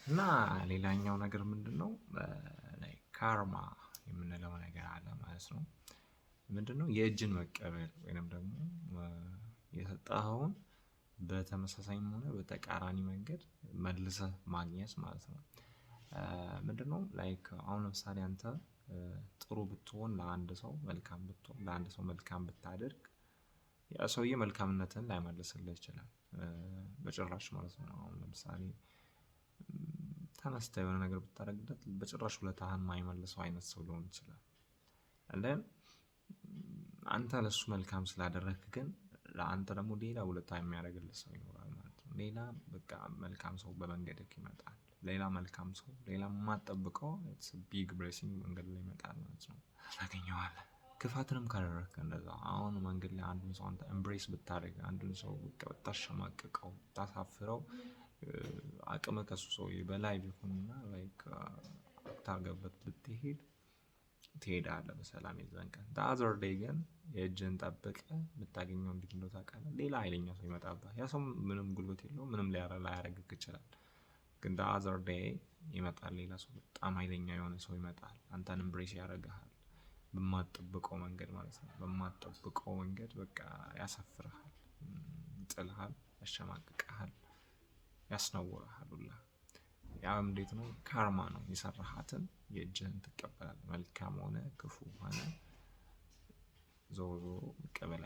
እና ሌላኛው ነገር ምንድነው? Karma የምንለው ነገር አለ ማለት ነው። ምንድነው? የእጅን መቀበል ወይንም ደግሞ የሰጠኸውን በተመሳሳይም ሆነ በተቃራኒ መንገድ መልሰህ ማግኘት ማለት ነው። ምንድነው? Like አሁን ለምሳሌ አንተ ጥሩ ብትሆን፣ ለአንድ ሰው መልካም ብትሆን፣ ለአንድ ሰው መልካም ብታደርግ፣ ያ ሰውዬ መልካምነትህን ላይመልስልህ ይችላል በጭራሽ ማለት ነው። አሁን ለምሳሌ ተነስተህ የሆነ ነገር ብታደርግለት በጭራሽ ውለታህን የማይመልሰው አይነት ሰው ሊሆን ይችላል። And then አንተ ለሱ መልካም ስላደረግክ ግን ለአንተ ደግሞ ሌላ ውለታ የሚያደርግልህ ሰው ይኖራል ማለት ነው። ሌላ በቃ መልካም ሰው በመንገድህ ይመጣል። ሌላ መልካም ሰው፣ ሌላ የማትጠብቀው big blessing መንገድ ላይ ይመጣል ማለት ነው። ታገኘዋለህ። ክፋትንም ካደረግክ እንደዛ። አሁን መንገድ ላይ አንዱን ሰው አንተ embarrass ብታደርግ፣ አንዱን ሰው ብታሸማቅቀው፣ ብታሳፍረው፣ አቅምህ ከሱ ሰውዬ በላይ ቢሆንና like አታርገበት ብትሄድ፣ ትሄዳለህ በሰላም የዛን ቀን። The other day ግን የእጅህን ጠብቀህ የምታገኘው እንዴት እንደው ታውቃለህ? ሌላ ኃይለኛ ሰው ይመጣብሃል። ያ ሰው ምንም ጉልበት የለውም፣ ምንም ላያረግህ ይችላል። ግን the other day ይመጣል ሌላ ሰው፣ በጣም ኃይለኛ የሆነ ሰው ይመጣል። አንተን embarrass ያደርግሃል በማትጠብቀው መንገድ ማለት ነው። በማትጠብቀው መንገድ በቃ ያሳፍርሃል፣ ይጥልሃል፣ ያሸማቅቅሃል፣ ያስነውርሃል ሁላ። ያ እንዴት ነው? Karma ነው። የሰራሃትን የእጅህን ትቀበላለህ። መልካም ሆነ ክፉ ሆነ ዞሮ ዞሮ መቀበል።